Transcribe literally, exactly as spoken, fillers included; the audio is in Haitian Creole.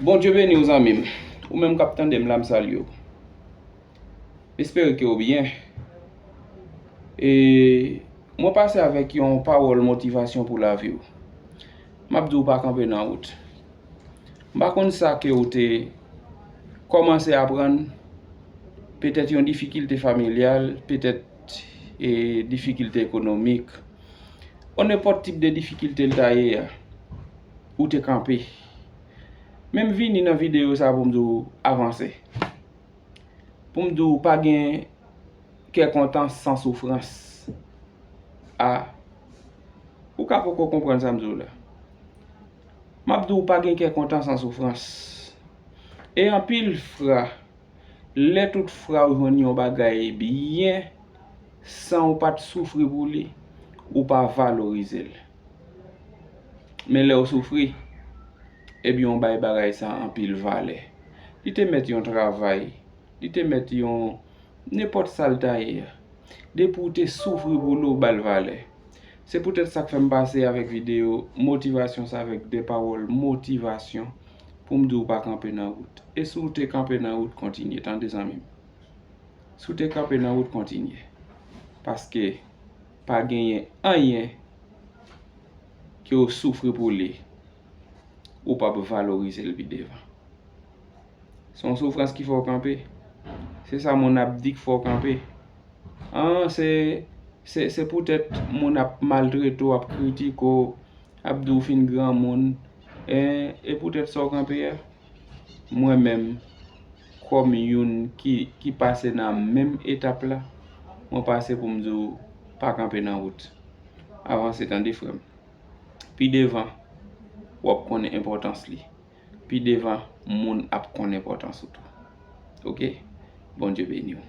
Bondye beni w, zanmi m. Ou menm k ap tande m la, m salye w. M espere ke w byen. E mwen pase avèk yon pawòl motivasyon pou lavi w. M ap di w pa kanpe nan wout. M pa konn sa ke w te kòmanse aprann, petèt yon difikilte familyal, petèt, e, difikilte ekonomik, ou nenpòt tip de difikilte l ta ye a, ou te kanpe. Men m vini nan videyo sa pou m di w avanse. Pou m di w pa gen kè kontan san soufrans. A, ou ka poko konprann sa m di w la. M ap di w pa gen kè kontan san soufrans. E anpil fwa, lè tout fwa w jwenn yon bagay byen, san w pa t soufri pou li, ou pa valorize l. Men lè w soufri, ebyen w bay bagay sa anpil valè. Li te mèt yon travay, li te mèt yon nenpòt sa l ta ye a. Depi w te soufri pou li, w ba l valè. Se poutèt sa k fè m pase avèk videyo motivasyon sa, avèk de pawòl motivasyon pou m di w pa kanpe nan wout. E si w te kanpe nan wout, kontinye, tande, zanmi m. Si w te kanpe nan wout, kontinye. Paske pa genyen anyen ke w soufri pou li, ou p ap valorize l pi devan. Se yon soufrans ki fè w kanpe. Se sa moun ap di k fè w kanpe. An, se, se, se poutèt moun ap maltrete w, ap kritike w, ap di w fin granmoun. E, e poutèt sa w kanpe a. Mwen menm, kòm youn ki, ki pase nan menm etap la, mwen pase pou m di w pa kanpe nan wout. Avanse, tande, frè m. Pi devan, w ap konnen enpòtans li. Pi devan, moun ap konn enpòtans ou tou. Oke? Bondye beni w.